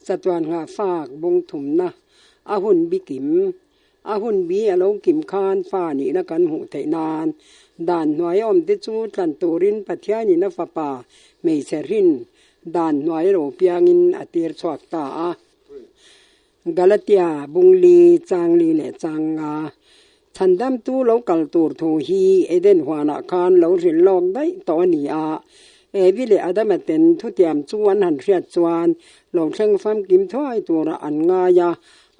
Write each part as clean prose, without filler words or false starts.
Chatuan nghahfak bung thumna a hun bi kim. A hun bi a lo kim khan fa nihna kan hmuh theih nan dan hnuai awmte chu tlan turin Pathianin a fapa hmeichhe hrin dan hnuai lo piangin a tir chhuak ta a. Galatia bungli changli leh changa Chhandamtu lo kal tur thu hi Eden huanah khan lo hrilh lawk daih tawh a ni a. Evi leh Adama ten thutiam chu an han hriat chuan lo thleng famkim thuai turah an ngai a,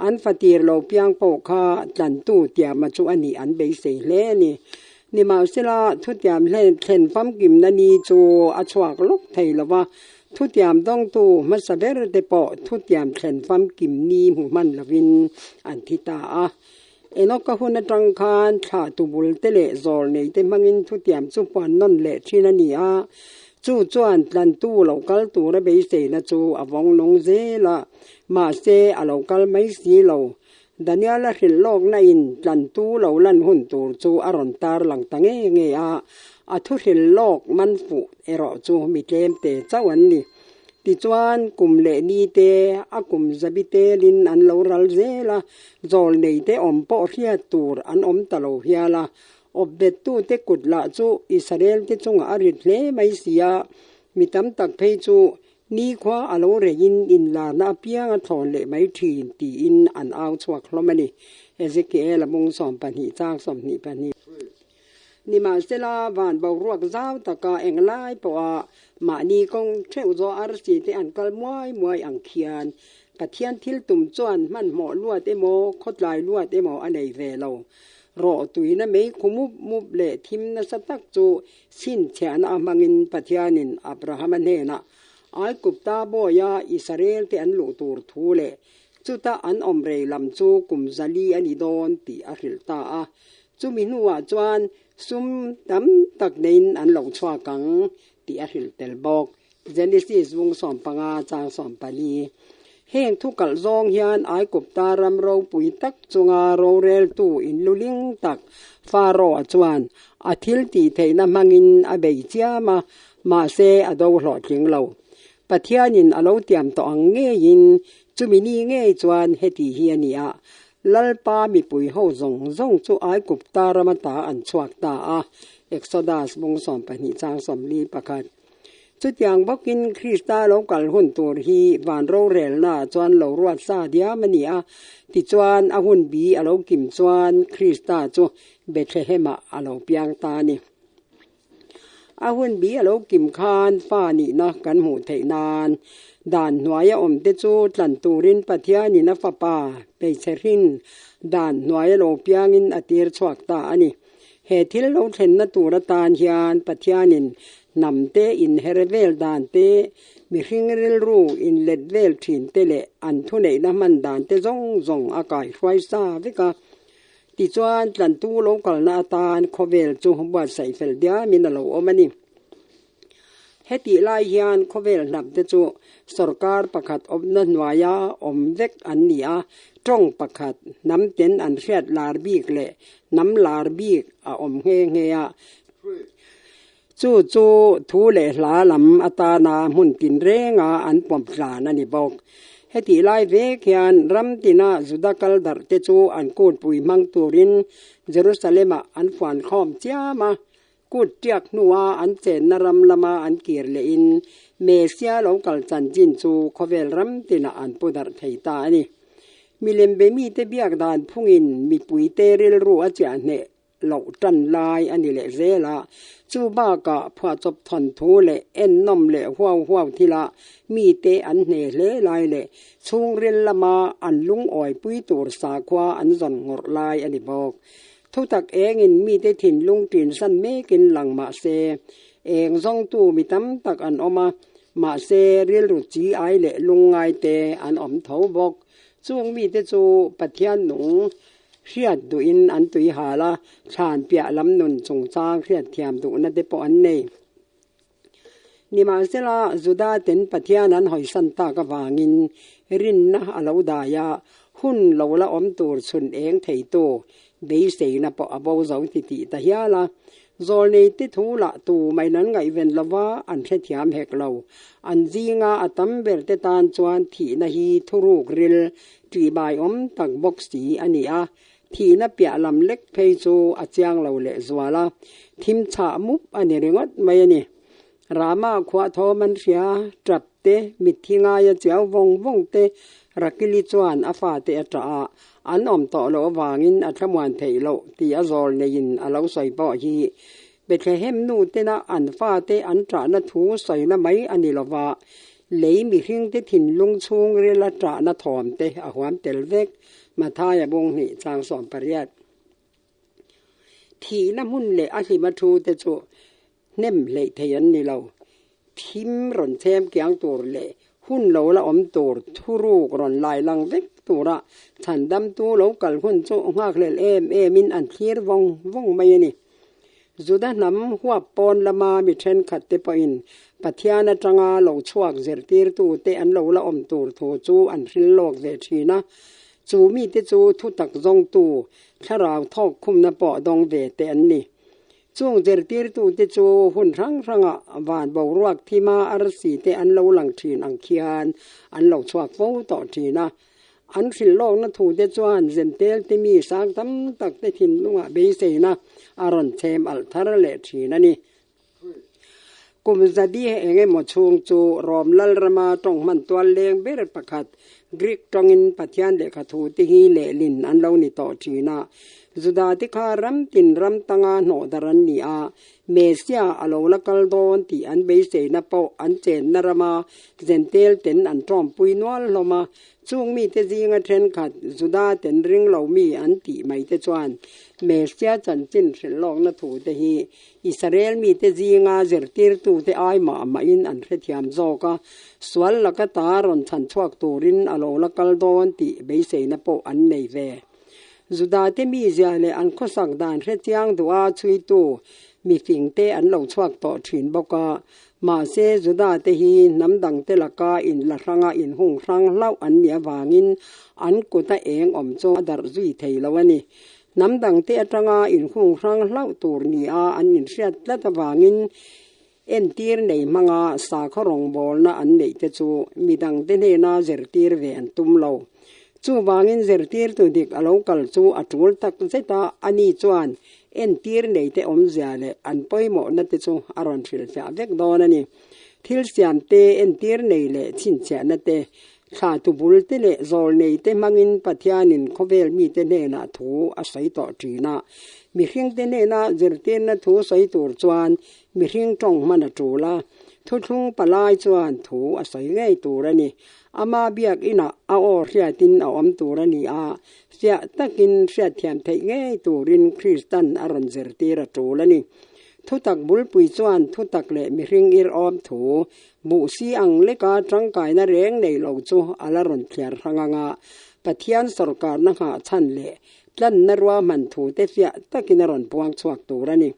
an fatir lo piang pawh kha tlantu tiama chu a nih an beisei hle a ni. Nimahsela, thutiam thlen famkimna ni chu a chhuak lawk thei lo va, thutiam dawngtu hmasa ber te pawh thutiam thlen famkim ni hmu hman lovin an thi ta a. Enoka hun atang khan thlah tu bul te leh zawl nei te hmangin thutiam chu puan nawn leh thin a ni a, chu chuan tlantu lo kal tura beiseina chu a vawng nung zel a, mahse a lo kal mai si lo. Daniel-a hrilh lawkna in tlantu lo lan hun tur chu a rawn tar lang ta nge nge a, a thu hrilh lawk man fuh erawh chu mi tlem te chauh an ni. Tichuan, kum leh ni te, a kum zabi telin an lo ral zel a, zawl nei te awm pawh hriat tur an awm ta lo hial a. Awpbettute kut lah chu Israel te chungah a rit hle mai si a, mi tam tak phei chu nikhua a lo reiin inlarna apiang a thlawn leh mai thin tiin an au chhuak hlawm a ni. Ezekiel a mung 12 chang 22. Nimahsela, van boruak zau taka englai pawha mahni kawng theuh zawh arsi te an kal muai muai ang khian Pathian thil tum chuan hmanhmawh luat emaw, khawtlai luat emaw a nei ve lo. Rawh tuina mei khu mup mup leh thim nasa tak chu chhinchhiahna a hmangin Pathianin Abrahama hnenah Aigupta bawia Israel te an luh tur thu leh chuta an awm rei lam chu kum zali a ni dawn tih a hrilh ta a. Chumi hnuah chuan sum tam tak neiin an lo chhuak ang tih a hrilh tel bawk. Genesis vung 15 chang 14. Heng thu kalh zawng hian Aigupta ram ropui tak chunga roreltu inluling tak Pharaoh-a chuan a thil tih theihna hmangin a bei chiam a, mahse a do hlawhtling lo. Pathianin a lo tiam tawh ang ngeiin chumi ni ngei chuan heti hi a ni a, Lalpa mipui ho zawng zawng chu Aigupta ram ata an chhuak ta a, Exodus bung 12 chang 41. Chutiang bawkin Krista lo kal hun tur hi van rorelnaah chuan lo ruat sa diam a ni a, tichuan a hun bi a lo kim chuan Krista chu Bethlehem-ah a lo piang ta a ni. A hun bi a lo kim khan fa nihna kan hmuh theih nan dan hnuaia awmte chu tlan turin Pathianin a fapa hmeichhe hrin dan hnuaia lo piangin a tir chhuak ta a ni. He thil lo thlenna tur atan hian Pathianin hnamte inher vel dan te, mihring rilru inlet vel thin te leh an thuneihna hman dan te zawng zawng a kaihruai sa vek a. Tichuan, tlantu lo kalna atan khawvel chu buatsaih fel diamin a lo awm a ni. Hetih lai hian khawvel hnamte chu sorkar pakhat awmna hnuaia awm vek an ni a, tawng pakhat hnam ten an hriat lar bik leh hnam lar bik a awm nghe nghe a. Chu chu thu leh hla lam atana hmun tinrenga an pawm tlan a ni bawk. Hetih lai vek hian ram tina Juda kal darh te chu an kutpui hmang turin Jerusalem-ah an fuan khawm chiam a. Kut tiak hnua an chenna ram lama an kir lehin Mesia lo kal chanchin chu khawvel ram tinah an pu darh thei ta a ni. Milem be mite biak dan phungin mipuite rilru a chiah hneh loh tan lai a ni leh zel a, chu bakah phuahchawp thawn thu leh ennawm leh huau huau thila mite an hne hle lai leh chhungril lama an lungawipui tur sakhua an zawn ngawrh lai a ni bawk. Thutak engin mite thinlung tinsan mekin lang mah se, eng zawngtu mi tam tak an awm a, mahse rilru chi ai leh lungngai te an awm tho bawk. Chung mite chu Pathian nung Hriat duhin an tui hal a, thlan piah lam nun chungchang hriat thiam duhna te pawh an nei. Nimahsela, Juda ten Pathian an hawisan tak avangin rinna a lo dai a, hun lo la awm tur chhun eng theitu beiseina pawh a bo zo ti tih ta hial a. Zawlneite thu lah tu main an ngaihven lo va, an hrethiam hek lo. An zinga a tam berte tan chuan thihna hi thuruk ril ṭihbaiawm tak bawk si a ni a. Thihna piah lam lek phei chu a chiang lo lehzual a, thim chhah mup a ni ringawt mai a ni. Rama khuah thawm an hria, ṭap te, mitthi ngaia chiau vawng vawng te, Rakili chuan a fate a ṭah a, an awm tawh loh avangin a thlamuan theih loh tih a zawl neiin a lo sawi pawh hi Bethlehem nu tena an fate an ṭahna thu sawina mai a ni lova, lei mihringte thinlung chhungrila ṭahna thawm te a huam tel vek, Mathaia bung hnih chang 18. Thihna hmun leh a hlima thu te chu hnem hleih thei an ni lo. Thim rawn chhem kiang tur leh hun lo la awm tur thuruk rawn lai lang vek tura chhandamtu lo kal hun chu nghakhlel em emin an thlir vawng vawng mai a ni. Juda hnam huap pawn lama mi thenkhat te pawhin Pathian atanga lo chhuak zirtirtute an lo la awm tur thu chu an hril lawk ve thin a. Chu mite chu thutak zawngtu thlarau thawk khumna pawh dawng ve te an ni. Chung zirtirtute chu hun hrang hrangah van boruak thima arsi te an lo lang thin ang khian an lo chhuak fo tawh thin a. An hrilh lawkna thute chuan Zentel te mi sang tam tak te thinlungah beiseina a rawn chhem alh thar leh thin a ni. Kum zadi eng emaw chhung chu Rom Lalrama tawng hman tual leng ber pakhat Greek tawngin Pathian lehkha thute hi lehlin an lo ni tawh thin a. Juda te kha ram tin ram tanga hnawh dar an ni a, Messia a lo la kal dawn tih an beiseina pawh an chenna rama Zentel ten an tawmpui nual hlawm a. Chung mite zinga thenkhat Juda ten ring lo mi an tih mai te chuan Messia chanchin hrilh lawkna thu te hi Israel mite zinga zirtirtute ai mah mahin an hrethiam zawk a, sual laka ta rawn chhan chhuak turin a lo la kal dawn tih beiseina pawh an nei ve. Judate mizia leh an khawsak dan hrechiang duha chhuitu mifingte an lo chhuak tawh thin bawk a, mahse Judate hi hnam dangte laka inla hranga inhung hrang hlauh an nih avangin an kuta eng awm chu a darh zui thei lo a ni. Hnam dangte atanga inhung hrang hlauh tur nia an inhriat tlat avangin entir nei hmanga sakhaw rawngbawlna an neih te chu midangte hnena zirtir ve an tum lo. Chuvangin zirtirtu dik a lo kal chu a tul tak zet a, ani chuan entir neite awmzia leh an pawimawhna te chu a rawn hrilhfiah vek dawn a ni. Thil siamte entir nei leh chhinchhiahna te Thlatu bulte leh zawlneite hmangin Pathianin khawvel mite hnenah thu a sawi tawh thin a. Mihringte hnena zirtirna thu sawi tur chuan mihring tawng hman a tul a. Thuthlung palai chuan thu a sawi ngei tur a ni. Ama biakinah a aw hriatin a awm tur a ni a, fiah takin hriatthiam theih ngei turin Kristan a rawn zirtir a tul a ni. Thutak bulpui chuan thutak leh mihring irhawm thu Buhsi ang leka tangkaina reng nei lo chu a la rawn thliar hrang ang a, Pathian sawrkarna nghah chhan leh tlanna ruahman thute fiah takin a rawn puang chhuak tur a ni.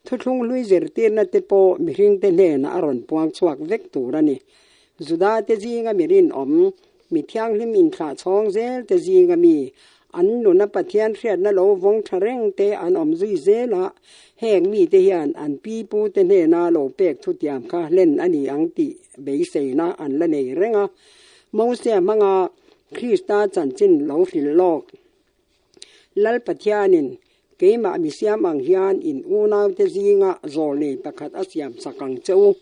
Thuthlung hlui zirtirna te pawh mihringte hnenah a rawn puang chhuak vek tur a ni. Judate zinga mi rinawm, Mi thianghlim inthlah chhawng zel te zinga mi, an nuna Pathian hriatna lo vawng tha reng te an awm zui zel a, heng mite hian an pi pu te hnena lo pek thutiam kha hlen a ni ang tih beiseina an la nei reng a. Mosia hmanga Krista chanchin lo hrilh lawk. Lal Pathianin keimah mi siam ang hian in unaute zinga zawlnei pakhat a siam sak ang che u.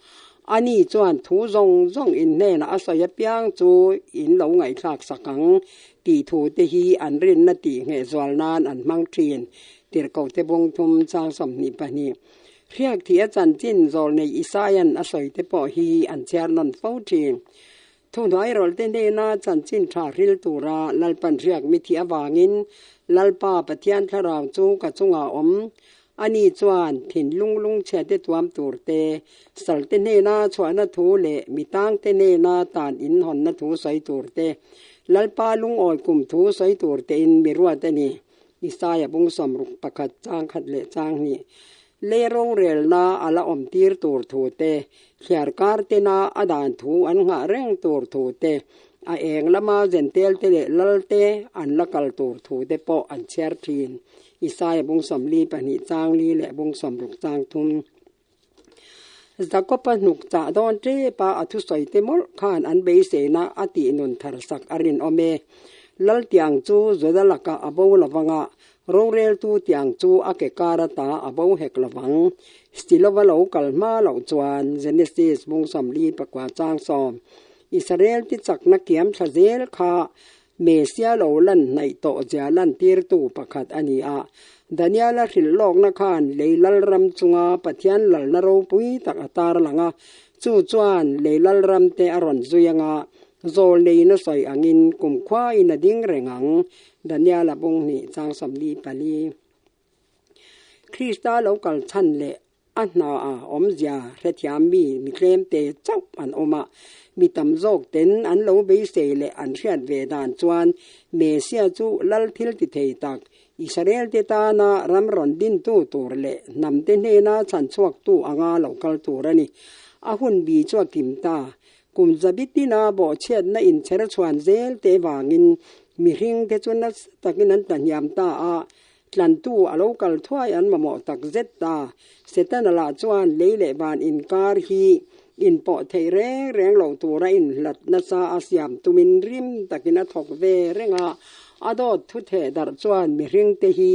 Ani chuan thu zawng zawng in hnenah a sawi apiang chu in lo ngaihthlak sak ang tih thu te hi an rinna tih nghehzual nan an hmang thin, Tirhkohte bung thum chang 22. Hriak thih a chanchin zawlnei Isaia'n a sawi te pawh hi an chhiar nawn fo thin. Thuhnuairawlte hnena chanchin tha hril tura Lalpan hriak mi thih avangin Lalpa Pathian thlarau chu ka chungah awm. Ani chuan thinlung lungchhiate tuam tur te, salte hnena chhuahna thu leh mi tangte hnena tan inhawnna thu sawi tur te, Lalpa lungawi kum thu sawi tur tein mi ruat a ni. Isaia bung 61 chang khat leh chang hnih. Lei rorelna a la awm tir tur thu te, thliar kar tena a dan thu an nghah reng tur thu te, A eng lama Jentail te leh lal te an la kal tur thu te pawh an chhiar thin. Isaia bung 42 chang li leh bung 60 chang thum. Jakob-a hnuk chah dawn tep a, a thusawi te mawlh khan an beiseina a tih nun thar sak a rinawm e. Lal tiang chu Juda lakah a bo lovang a, roreltu tiang chu a ke kar ata a bo hek lovang. Stilova lo kal hma loh chuan Genesis bung 49 chang 10 Israel ti chakna kiam thla zel kha Mesia lo lan hnaih tawh zia lantirtu pakhat a ni a. Daniela hrilh lawkna khan lei lalram chunga Pathian lalna ropui tak a tar lang a, chu chuan lei lalram te a rawn zui anga zawl neiin a sawi angin kumkhuain a ding reng ang, Daniela bung hnih chang 44. Krista lo kal chhan leh A hna a awmzia hrethiam mi mi tlemte chauh an awm a, mi tam zawk ten an lo beisei leh an hriat ve dan chuan Mesia chu lal thil ti thei tak, Israel te tana ram rawn dintu tur leh hnam te hnena chhan chhuaktu anga lo kal tur a ni. A hun bi chu a kim ta. Kum zabi tina bawhchhiatna inchher chhuan zel te vangin mihring te chu nasa takin an tlahniam ta a, Tlantu a lo kal thuai an mamawh tak zet ta. Setana lah chuan lei leh van inkar hi inpawh theih reng reng loh tura inhlat nasa a siam tumin rim takin a thawk ve reng a. A dawt thu theh darh chuan mihringte hi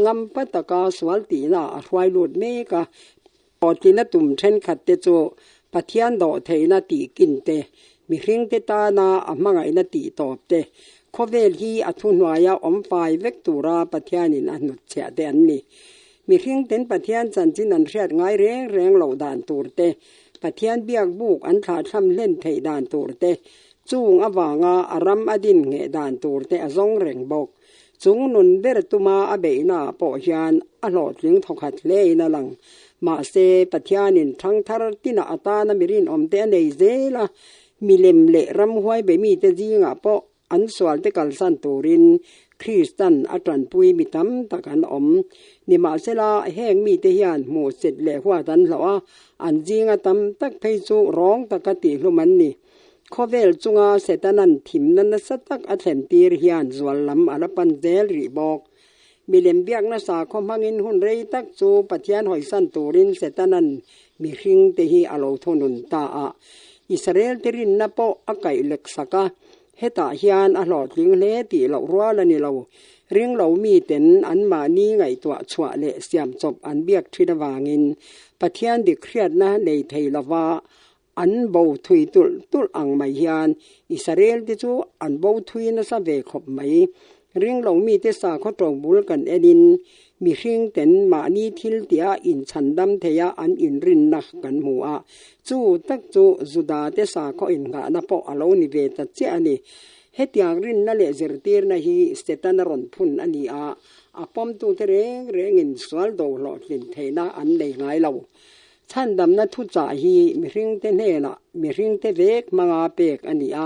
ngampa taka sual tihna a hruai lut mek a. Hlawhtlina tum thenkhat te chu Pathian dawh theihna tih kin te, mihringte tana a hmangaihna tih tawp te, khawvel hi a thuhnuaia awm fai vek tura Pathianin a hnutchhiah te an ni. Mihringten Pathian chanchin an hriat ngai reng reng loh dan tur te, Pathian biak buk an thlahthlam hlen theih dan tur te, chung avanga a ram a din ngheh dan tur te a zawng reng bawk. Chung nun ber tuma a beihnaah pawh hian a hlawhtling thawkhat hlein a lang. Mahse, Pathianin thangthar tinah atana mi rinawmte a nei zel a, milem leh ramhuai be mite zingah pawh an sualte kalsan turin Kristan a tanpui mi tam tak an awm. Nimahsela, heng mite hian hmuhsit leh huat an hlawh a, an zinga tam tak phei chu rawng taka tihhlum an ni. Khawvel chunga Setana'n thimna nasa tak a thlentir hian zual lam a la pan zel rih bawk. Milem biakna sakhaw hmangin hun rei tak chu Pathian hawisan turin Setana'n mihringte hi a lo thunun ta a. Israelte rinna pawh a kaih lek sak a, hetah hian a hlawhtling hle tih loh rual a ni lo. Ringlo miten anmahni ngaihtuah chhuah leh siamchawp an biak thin avangin Pathian dik hriatna nei thei lova An bo thui tulh tulh ang mai hian Israel te chu an bo thui nasa ve khawp mai. Ringlo mite sakhaw tawng bul kan enin mihring ten mahni thil tia inchhandam theia an inrinna kan hmu a, chu tak chu Juda te sakhaw innghahna pawh a lo ni ve ta chiah a ni. Hetiang rinna leh zirtirna hi Setana rawn phun a ni a, a pawmtute reng rengin sual do hlawhtlin theihna an nei ngai lo. Chhandamna thuchah hi mihringte hnenah mihringte vek hmanga pek a ni a.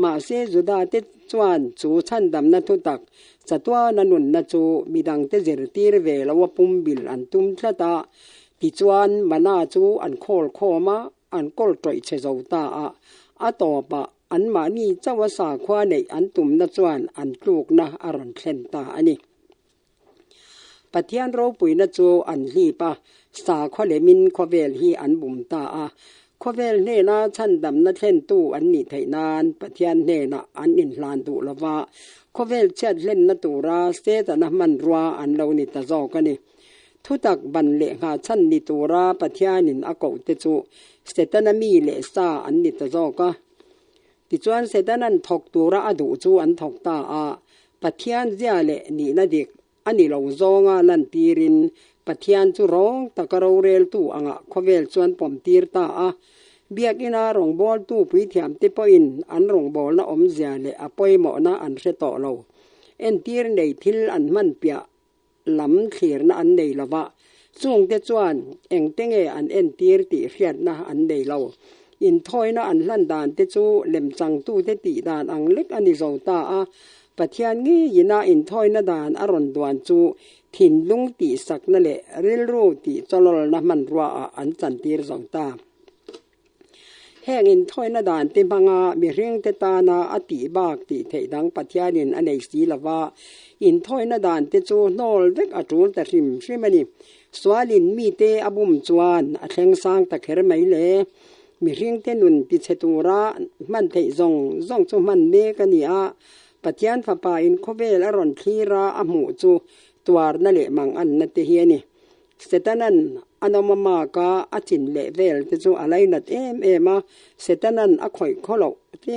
Mahse, Judate chuan chu chhandamna thutak chatuana nunna chu midangte zirtir ve loa pumbil an tum tlat a. Tichuan, mana chu an khawl khawm a, an kawl tawih chhe zo ta a. A tawpah, anmahni chauha sakhua neih an tumna chuan an tlukna a rawn thlen ta a ni. Pathian ropuina chu an hlip a, sakhaw lemin khawvel hi an bum ta a. Khawvel hnena chhandamna thlentu an nih theih nan Pathian hnenah an inhlan duh lo va, khawvel chhiat hlenna tura Setana hmanrua an lo ni ta zawk a ni. Thutak ban leh nghahchhan ni tura Pathianin a kohte chu Setana mi leh sa an ni ta zawk a. Tichuan Setana'n thawk tura a duh chu an thawk ta a, Pathian zia leh nihna dik a ni lo zawnga lantirin Pathian chu rawng taka roreltu angah khawvel chuan pawmtir ta a. Biakina rawngbawltu puithiamte pawhin an rawngbawlna awmzia leh a pawimawhna an hre tawh lo. Entir nei thil an hman piah lam thlirna an nei lo va, chungte chuan engte nge an entir tih hriatna an nei lo. Inthawina an hlan dan te chu lemchangtute tih dan ang lek a ni zo ta a, Pathian ngeiina inthawina dan a rawn duan chu thinlung tihsakna leh rilru tihchawlawlna hmanruaah an chantir zo ta. Heng inthawina dan te hmanga mihringte tana a tih bak tih theih dang Pathianin a nei si lova, inthawina dan te chu hnawl vek a tul ta hrim hrim a ni. Sualin mite a bum chuan a thleng sang ta kher mai le. Mihringte nun tichhe tura hman theih zawng zawng chu hman mek a ni a, Pathian Fapa in khawvel a rawn thlir a a hmuh chu tuarna leh manganna te hi a ni. Setanan a nawm a mak a, a chin leh vel te chu a lainat em em a, Setanan a khawih khaw loh te,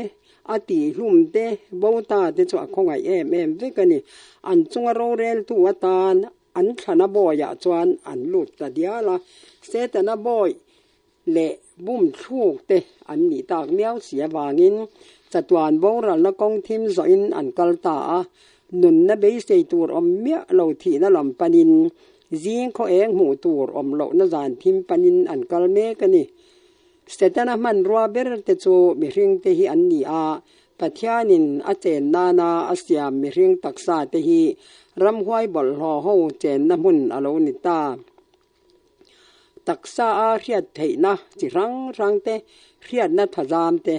a tihhlum te, bo ta te chu a khawngaih em em vek a ni. An chunga roreltu atan an thlana bawiah chuan an lut ta dial a, Setana bawi leh bum thluk te an nih tak miau si avangin chatuan boralna kawng thim zawhin an kal ta a, nunna beisei tur awm miah lo thihna lam panin zing khaw eng hmuh tur awm lohna zan thim panin an kal mek a ni. Setana hmanrua ber te chu mihring te hi an ni a, Pathianin a chen nana a siam mihring taksa te hi ramhuai bawlhhlawh ho chenna hmun a lo ni ta. Taksa a hriat theihna chi hrang hrang te, hriatna thazam te,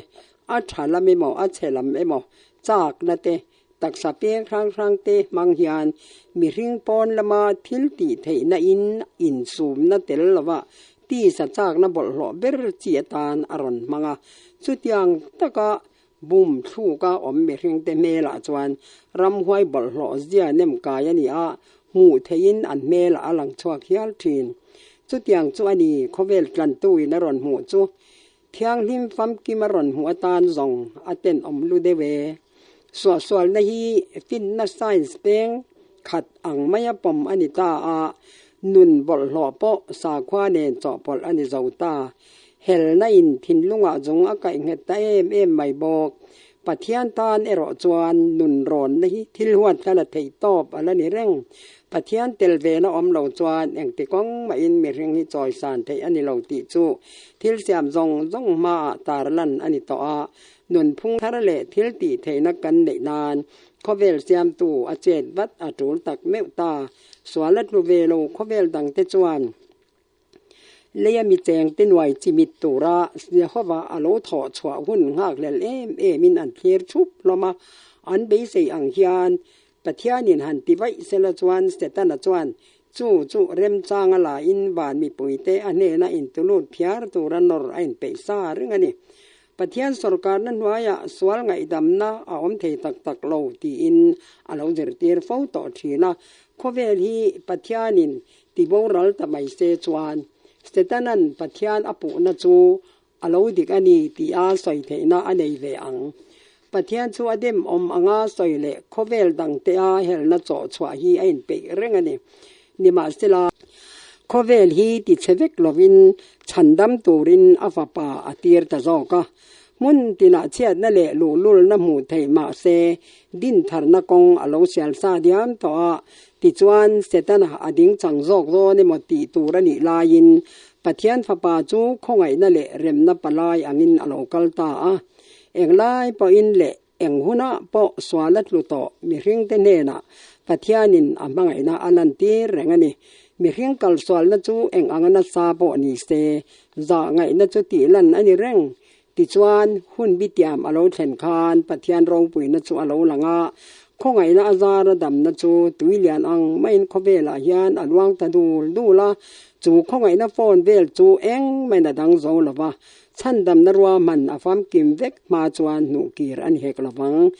a tha lam emaw a chhe lam emaw chakna te, taksa peng hrang hrang te hmang hian mihring pawn lama thil tih theihna in insumna tel lova tisa chakna bawlhhlawh ber chi atan a rawn hmang a. Chutiang taka bum thluka awm mihringte hmelah chuan ramhuai bawlhhlawh zia nem kai a ni a, hmuh theihin an hmelah a lang chhuak hial thin. Chutiang chu a ni, khawvel tlantuin a rawn hmuh chu thianghlim famkim a rawn hmuh atan zawng a tenawm lu deuh e. Suahsualna hi finna science peng khat ang maia pawm a ni ta a, nun bawlhhlawh pawh sakhua nen chawhpawlh a ni zo ta. Helna in thinlungah zawng a kaih nghet ta em em mai bawk. Pathian tan erawh chuan nun rawnna hi thil huat kha la theih tawp a la ni reng. Pathian tel vena awm lo chuan engti kawng mahin mihring hi chawisan theih a ni lo tih chu thil siam zawng zawng hmaah tarlan a ni tawh a. Nunphung thar leh thil tih theihna kan neih nan khawvel siamtu a chet vat a tul tak meuh ta. Sual a tlu ve lo khawvel dangte chuan. Leia mi chengte nuai chimit tura Jehova a lo thawh chhuah hun nghakhlel em emin an thlir thup hlawm a. An beisei ang hian Pathianin han ti vaih sela chuan Setana chuan chu chu remchanga laiin van mipuite a hnena intulut phiar tura nawr a inpeih sa reng a ni. Pathian sawrkarna hnuaiah sual ngaihdamna a awm thei tak tak lo tiin a lo zirtir fo tawh thin a. Khawvel hi Pathianin Ti boral ta mai se chuan Setanan Pathian a puhna chu a lo dik a ni tia sawi theihna a nei ve ang. Pathian chu a dem awm anga sawi leh khawvel dangtea helna chawh chhuah hi a inpeih reng a ni. Nimahsela, khawvel hi ti chhe vek lovin chhandam turin a fapa a tir ta zawk a. Hmun tinah chhiatna leh luhlulna hmuh theih mah se, dintharna kawng a lo sial sa diam tawh a, tichuan Setana a ding chang zawk dawn emaw tih tur a nih laiin Pathian Fapa chu khawngaihna leh remna palai angin a lo kal ta a. Englai pawhin leh eng hunah pawh sual a tlu tawh mihringte hnenah Pathianin a hmangaihna a lantir reng a ni. Mihring kalsualna chu eng anga nasa pawh ni se, Zah ngaihna chu tih lan a ni reng. Tichuan, hun bitiam a lo thlen khan Pathian ropuina chu a lo lang a, khawngaihna a zara damna chu tui lian ang maiin khawvelah hian a luang ta dul dul a. Chu khawngaihna phone vel chu engmah a dang zo lo va, chhandamna ruahman a famkim vek hma chuan hnuhkir a ni hek lo vang.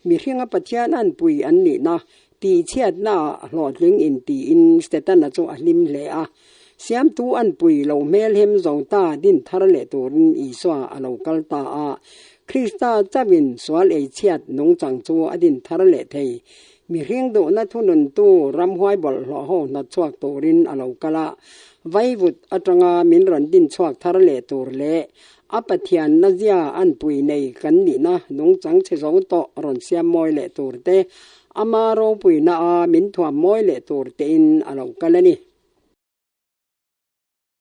Mihringa Pathian anpui an nihna tihchhiatnaah hlawhtling intiin Setana chu a hlim hle a. Siamtu an pui lo hmelhem zo ta din thar leh turin Isua a lo kal ta a. Krista chauhin sual eichhiat nungchang chu a din thar leh thei. Mihring duhna thununtu ramhuai bawlhhlawh ho hnawtchhuak turin a lo kal a. Vaivut atanga min rawn din chhuak thar leh tur leh a Pathianna zia an pui nei kan nihna nungchang chhe zo tawh rawn siam mawi leh tur te, ama ropuina a min thuam mawi leh tur tein a lo kal a ni.